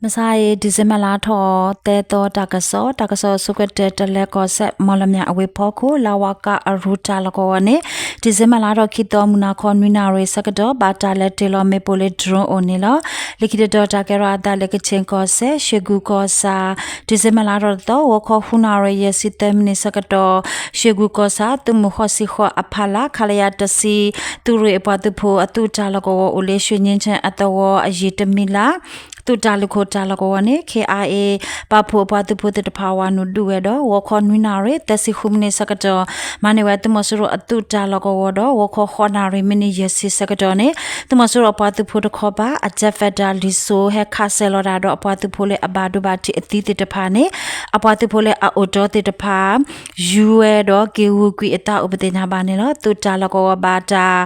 မုၢ်ဆါအံၤ December လါထီၣ်သၢသီတၢ်ကစီၣ်, တၢ်ကစီၣ်အဆိကတၢၢ် တလဲၤကီၢ်စဲၣ် မီၣ်လမၠဲၣ်အဝ့ၢ်ဖီခိၣ် လါဝါကါအရူတၢ်လီၢ်ကဝီၤန့ၣ် December လါထီၣ်ခံသီ မုၢ်နၤခီနွံနၣ်ရံၣ်ဆၢကတီၢ် ဘၣ်တၢ်လဲၤတ့ၢ်လီၤမ့ၣ်ပိၢ်လၢ drone အိၣ်န့ၣ်လီၤ. လၢခံတတီၤ တၢ်ကဲထီၣ်အသးလၢ ကခ့ၣ်ကီၢ်စဲၣ် ရှ့ၣ်ကူၣ်ကီၢ်ဆၣ် December လါထီၣ်တသီ ဂီၤခီဃုနၣ်ရံၣ် ယဲၢ်ဆံသၢမံးနံးဆၢကတီၢ် ရှ့ၣ်ကူၣ်ကီၢ်ဆၣ် သုးမုၢ်ဃီဆံဃီအဖီလာ် ခလရ တဆံ သုးရ့ၣ်အပှၤသုးဖိအသုးတၢ်လီၢ်ကဝီၤအိၣ်လၢ ရွှေငါးချမ်း အသဝီအယံၤတမံၤလၢ် သုးတၢ်လုၢ်ခိၣ်တၢ်လီၢ်ကဝီၤန့ၣ် ခ့ၣ်အါအ့ ပာ်ဖှိၣ်အပှၤသုးဖိသ့ၣ်တဖၣ် ဝၤနုာ်ဒုးဝဲဒီး ဂီၤခီနွံနၣ်ရံၣ် သၢဆံဃုမံးနံးဆၢကတီၢ် မၤန့ၢ်ဝဲသုးမီၤစိရိၤအသုးတၢ်လီၢ်ကဝီၤဒီး ဂီၤခီဃိးနၣ်ရံၣ် မံးနံးယဲၢ်ဆံဆၢကတီၢ်န့ၣ် သုးမီၤစိရိၤအပှၤသုးဖိတခီပၤ အ jet fighter လံာ်စိဟဲခးစဲၤလီၤတၢ်ဒီး အပှၤသုးဖိလၢအဘၣ်ဒိဘၣ်ထံးအသံသ့ၣ်တဖၣ်န့ၣ် အပှၤသုးဖိလၢအအိၣ်တီသ့ၣ်တဖၣ် ယူၤဝဲဒီးက့ၤဂုာ်ကွံာ်အသးအိၣ်ပသ့ၣ်ညါဘၣ်န့ၣ်လီၤ. သုးတၢ်လီၢ်ကဝီၤဘၣ်တၢ်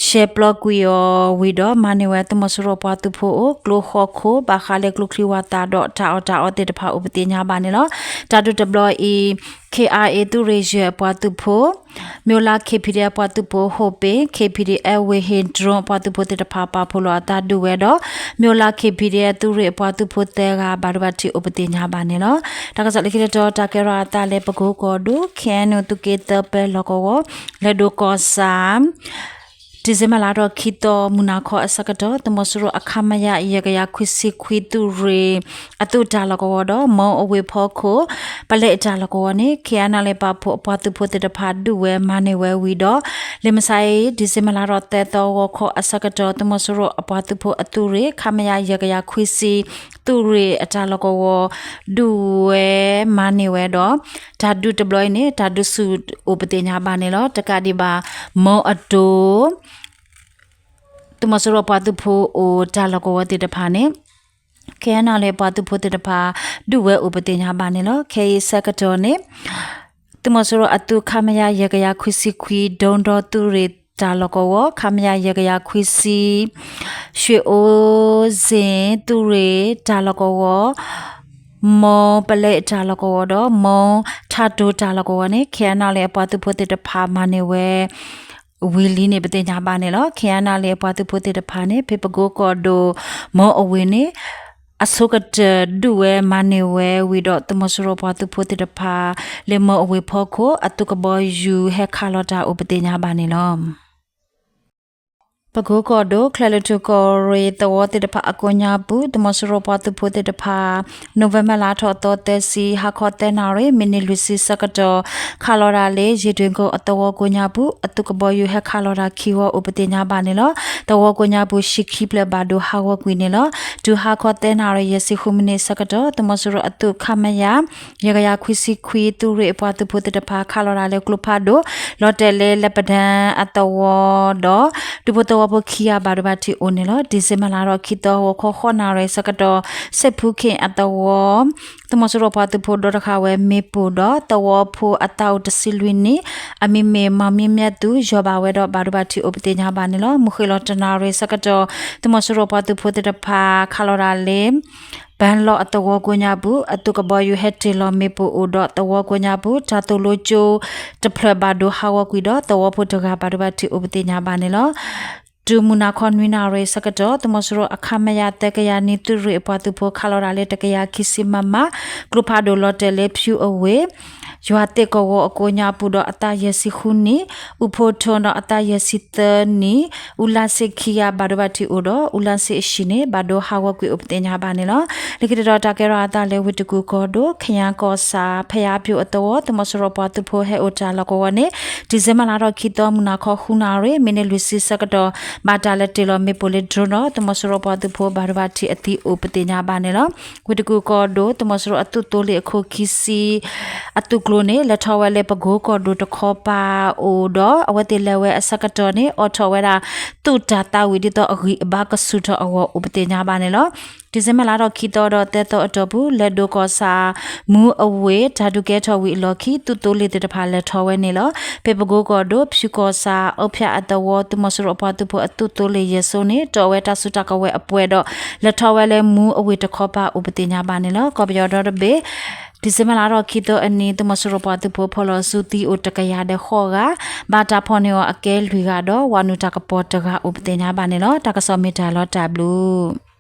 ရှဲပျီကွံာ်အီၤဝံၤဒီး မၤန့ၢ်ဝဲသုးမီၤစိရိၤပှၤသုးဖိအိၣ် ကျိဃီခိၣ် ဘၣ်ဃးလၢကျိချံဝၣ်သၣ်ဒီးတၢ်အီၣ်တၢ်အီသ့ၣ်တဖၣ်အိၣ်ပသ့ၣ်ညါဘၣ်န့ၣ်လီၤ. တၢ်ဒုးတဘျီအံၤ ခ့ၣ်အါအ့ သုးရ့ၣ်ယဲၢ်အပှၤသုးဖိ မၠိလါ ခ့ၣ်ဖံးဒဲး အပှၤသုးဖိ ဟိၣ်ပ့ၤ ခ့ၣ်ဖံးဒဲး ဝ့ၢ်ဟ့ၣ် drone အပှၤသုးဖိသ့ၣ်တဖၣ်ပာ်ဖှိၣ်လီၤအသးဒုးဝဲဒီး မၠိလါ ခ့ၣ်ဖံးဒဲး သုးရ့ၣ်အပှၤသုးဖိသၢဂၤဘၣ်ဒိဘၣ်ထံးအိၣ်ပသ့ၣ်ညါဘၣ်န့ၣ်လီၤ. တၢ်ကစီၣ်လၢခံတတီၤ တၢ်ကဲထီၣ်အသးလၢပကိကီၢ်ဒိၣ် ခ့ၣ်အဲၣ်ယူၣ် သုးက့သၢပၢလီၢ်ကဝီၤ လဲၤဒိၣ်ကီၢ်ဆၣ် December လါထီၣ်ခံသီ မုၢ်နၤခီအဆၢကတီၢ် သုးမီၤစိရိၤအ ခမရ ယဲၢ်ကယၤခွံဆံခွံ သုးရ့ၣ်အသုးတၢ်လီၢ်ကဝီၤဒီး မီအဝ့ၢ်ဖီခိၣ် ပလဲအတၢ်လီၢ်ကဝီၤန့ၣ် ခ့ၣ်အဲၣ်ယူၣ် ပာ်ဖှိၣ်အပှၤသုးဖိသ့ၣ်တဖၣ်ဒုးဝဲမၤန့ၢ်ဝဲဝံၤဒီး လၢမုၢ်ဆါအံၤ December လါထီၣ်သၢသီ ဂီၤခီအဆၢကတီၢ် သုးမီၤစိရိၤအပှၤသုးဖိအသုးရ့ၣ် ခမရ ယဲၢ်ကယၤခွံဆံ သုးရ့ၣ်အတၢ်လီၢ်ကဝီၤ ဒုးဝဲမၤန့ၢ်ဝဲဒီး တၢ်ဒုးတဘျီအံၤန့ၣ် တၢ်ဒုးဆူၣ်အိၣ်ပသ့ၣ်ညါဘၣ်န့ၣ်လီၤ. တကးဒံးဘၣ် မီအတိၤ သုးမီၤစိရိၤပှၤသုးဖိအိၣ်တၢ်လီၢ်ကဝီၤသ့ၣ်တဖၣ်န့ၣ် ခ့ၣ်အဲၣ်ယူၣ် ပှၤသုးဖိသ့ၣ်တဖၣ် ဒုးဝဲအိၣ်ပသ့ၣ်ညါဘၣ်န့ၣ်လီၤ. ခဲအံၤဆၢကတီၢ်န့ၣ် သုးမီၤစိရိၤအသုး ခမရ ယဲၢ်ကယၤခွံဆံခွံ ဒိၣ်ဒီသုးရ့ၣ်တၢ်လီၢ်ကဝီၤ ခမရ ယဲၢ်ကယၤခွံဆံ ရွှေအိုးစင် သုးရ့ၣ်တၢ်လီၢ်ကဝီၤ မီပလဲတၢ်လီၢ်ကဝီၤဒီး မီထးတိၤတၢ်လီၢ်ကဝီၤန့ၣ် ခ့ၣ်အဲၣ်ယူၣ် အပှၤသုးဖိသ့ၣ်တဖၣ်မၤန့ၢ်ဝဲ ဝံၤလံန့ၣ် ပသ့ၣ်ညါဘၣ်န့ၣ်လီၤ. ခ့ၣ်အဲၣ်ယူၣ် အပှၤသုးဖိသ့ၣ်တဖၣ်န့ၣ် ဖဲပကိကီၢ်ဒိၣ် မီအဝ့ၢ်န့ၣ် အဆိကတၢၢ်ဒုးဝဲမၤန့ၢ်ဝဲဝံၤဒီး သုးမီၤစိရိၤပှၤသုးဖိသ့ၣ်တဖၣ် လၢမီအဝ့ၢ်ဖီခိၣ် အသုးကဘီယူၤဟဲခးလီၤတၢ်အိၣ်ပသ့ၣ်ညါဘၣ်န့ၣ်လီၤ. ပကိကီၢ်ဒိၣ် ချဲၣ်လွံၢ်ထူၣ်ကီၢ်ရ့ၣ်သဝီသ့ၣ်တဖၣ်အကိးညါပူၤ သုးမီၤစိရိၤပှၤသုးဖိသ့ၣ်တဖၣ် November လါထီၣ်သီသၢဆံ ဟါခီသၢနၣ်ရံၣ် မံးနံးလွံၢ်ဆံဆၢကတီၢ် ခးလီၤတၢ်လၢ ယ့ၣ်ဒွ့ၣ်ကိၣ်အသဝီကိးညါပူၤ အသုးကဘီယူၤဟဲခးလီၤတၢ်ခံဝီအိၣ်ပသ့ၣ်ညါဘၣ်န့ၣ်လီၤ. သဝီကိးညါပူၤ ဟံၣ်ခံဖျၢၣ်ဘၣ်ဒိဟးဂီၤကွံာ်န့ၣ်လီၤ. တုၤဟါခီသၢနၣ်ရံၣ် ယဲၢ်ဆံဃုမံးနံးဆၢကတီၢ် သုးမီၤစိရိၤအသုး ခမရ ယဲၢ်ကယၤခွံဆံခွံ သုးရ့ၣ်အပှၤသုးဖိသ့ၣ်တဖၣ် ခးလီၤတၢ်လၢကျိဖးဒိၣ် လီၤတဲာ်လၢ လဲပဒၢၣ်အသဝီဒီး ဒူဖိသဝီဖိခံဂၤဘၣ်ဒိဘၣ်ထံးအိၣ်န့ၣ်လီၤ. ဒံၣ်စ့ဘၢၣ်လါထီၣ်ခံသီ ဂီၤခီဃိးနၣ်ရံၣ်ဆၢကတီၢ် စဲးဖူခ့ၣ်အသဝီ သုးမီၤစိရိၤပှၤသုးဖိဒီတဃာ်ဝဲမ့ၣ်ပိၢ်ဒီး သဝီဖိအသးအိၣ်တဆံလွံၢ်နံၣ် အမံၤမ့ၢ် မီၢ်မံမၠဲၣ်သူ ယီၢ်ဘၣ်ဝဲဒီးဘၣ်ဒိဘၣ်ထံးအိၣ်ပသ့ၣ်ညါဘၣ်န့ၣ်လီၤ. မုၢ်ဃ့ၢ်လီၤတနၣ်ရံၣ်ဆၢကတီၢ် သုးမီၤစိရိၤပှၤသုးဖိသ့ၣ်တဖၣ် ခးလီၤတၢ်လၢ ဘၣ်လီၢ်အသဝီကိးညါပူၤ အသုးကဘီယူၤဟဲတ့ၢ်လီၤမ့ၣ်ပိၢ်အိၣ်ဒီးသဝီကိးညါပူၤ တၢ်သိၣ်လိကၠိတဖျၢၣ်ဘၣ်ဒိဟးဂီၤကွံာ်ဒီး သဝီဖိတဂၤဘၣ်ဒိဘၣ်ထံးအိၣ်ပသ့ၣ်ညါဘၣ်န့ၣ်လီၤ. တုၤမုၢ်နၤခီနွံနၣ်ရံၣ်ဆၢကတီၢ် သုးမီၤစိရိၤအ ခမရ သၢကယၤနွံ သုးရ့ၣ်အပှၤသုးဖိ ခးလီၤတၢ်လၢ တကယၤခံဆံ မမ ကျိဖးဒိၣ်လီၤတဲာ်လၢ ဖၠူအဝ့ၢ် ယွၤသ့ၣ်ကဝီၤအကိးညါပူၤဒီး အသးယဲၢ်ဆံဃုနံၣ် အူဖိထိၣ်ဒီး အသးယဲၢ်ဆံသၢနံၣ် အူလါစ့ခံဂၤဘၣ်ဒိဘၣ်ထံးအိၣ်ဒီး အူလါစ့အဟံၣ်န့ၣ် ဘၣ်ဒိဟးဂီၤကွံာ်အိၣ်ပသ့ၣ်ညါဘၣ်န့ၣ်လီၤ. လၢခံတတီၤ တၢ်ကဲထီၣ်အသးလၢ ဝ့ၢ်တကူၣ်ကီၢ်ဒိၣ် ခယါကီၢ်ဆၣ် ဖယါဖၠိအသဝီ သုးမီၤစိရိၤပှၤသုးဖိဟဲအိၣ်တၢ်လီၢ်ကဝီၤန့ၣ် ဒံၣ်စ့ဘၢၣ်လါထီၣ်ခံသီ မုၢ်နၤခီဃုနၣ်ရံၣ် မံးနံးလွံၢ်ဆံဆၢကတီၢ် ဘၣ်တၢ်လဲၤတ့ၢ်လီၤမ့ၣ်ပိၢ်လၢ drone ဒီး သုးမီၤစိရိၤပှၤသုးဖိဘၣ်ဒိဘၣ်ထံးအသံအိၣ်ပသ့ၣ်ညါဘၣ်န့ၣ်လီၤ. ဝ့ၢ်တကူၣ်ကီၢ်ဒိၣ် သုးမီၤစိရိၤအသုးသိလ့ၣ်အခိၣ်ခံဆံ အသုးကျိၤန့ၣ် လဲၤထီၣ်ဝဲလၢပကိကီၢ်ဒိၣ်တခီပၤအိၣ်ဒီး အဝဲသ့ၣ်လဲၤဝဲအဆၢကတီၢ်န့ၣ် အိးထီၣ်ဝဲဒၣ် သုးတၢ်သးဝံၣ်ဒ်သိးအဂံၢ်အဘါကဆူၣ်ထီၣ်အဂီၢ်အိၣ်ပသ့ၣ်ညါဘၣ်န့ၣ်လီၤ. ဒံၣ်စ့ဘၢၣ်လါထီၣ်ခံသီဒီးသၢသီအတီၢ်ပူၤ လဲၤဒိၣ်ကီၢ်ဆၣ် မူအဝ့ၢ် တၢ်ဒုးကဲထီၣ်ဝံၤအလီၢ်ခံ သုးသိလ့ၣ်သ့ၣ်တဖၣ်လဲၤထီၣ်ဝဲန့ၣ်လီၤ. ဖဲပကိကီၢ်ဒိၣ် ဖၠူကီၢ်ဆၣ် အူဖၠၣ်အသဝီ သုးမီၤစိရိၤအပှၤသုးဖိအသုးသိလ့ၣ်ယဲၢ်စိန့ၣ် တီၣ်ဝဲတၢ်စုတၢ်ကဝဲၤအပှဲၤဒီး လဲၤထီၣ်ဝဲလၢမူအဝ့ၢ်တခီပၤအိၣ်ပသ့ၣ်ညါဘၣ်န့ၣ်လီၤ. ကီၢ်ပယီၤဒီတဘ့ၣ် ဒံၣ်စ့ဘၢၣ်လါထီၣ်ခံသီအနံၤ သုးမီၤစိရိၤပှၤသုးဖိဖီၣ်လီၤစုသံအိၣ်တကယၤဒီးဃိးဂၤ, ဘၣ်တၢ်ဖီၣ်န့ၢ်အီၤအကဲလွံၢ်ဂၤဒီး ဝၤနုာ်တၢ်ကပီၤတဂၤအိၣ်ပသ့ၣ်ညါဘၣ်န့ၣ်လီၤ. တၢ်ကစီၣ်မ့ၢ်တၢ်လီၤတၢ်ဘျုး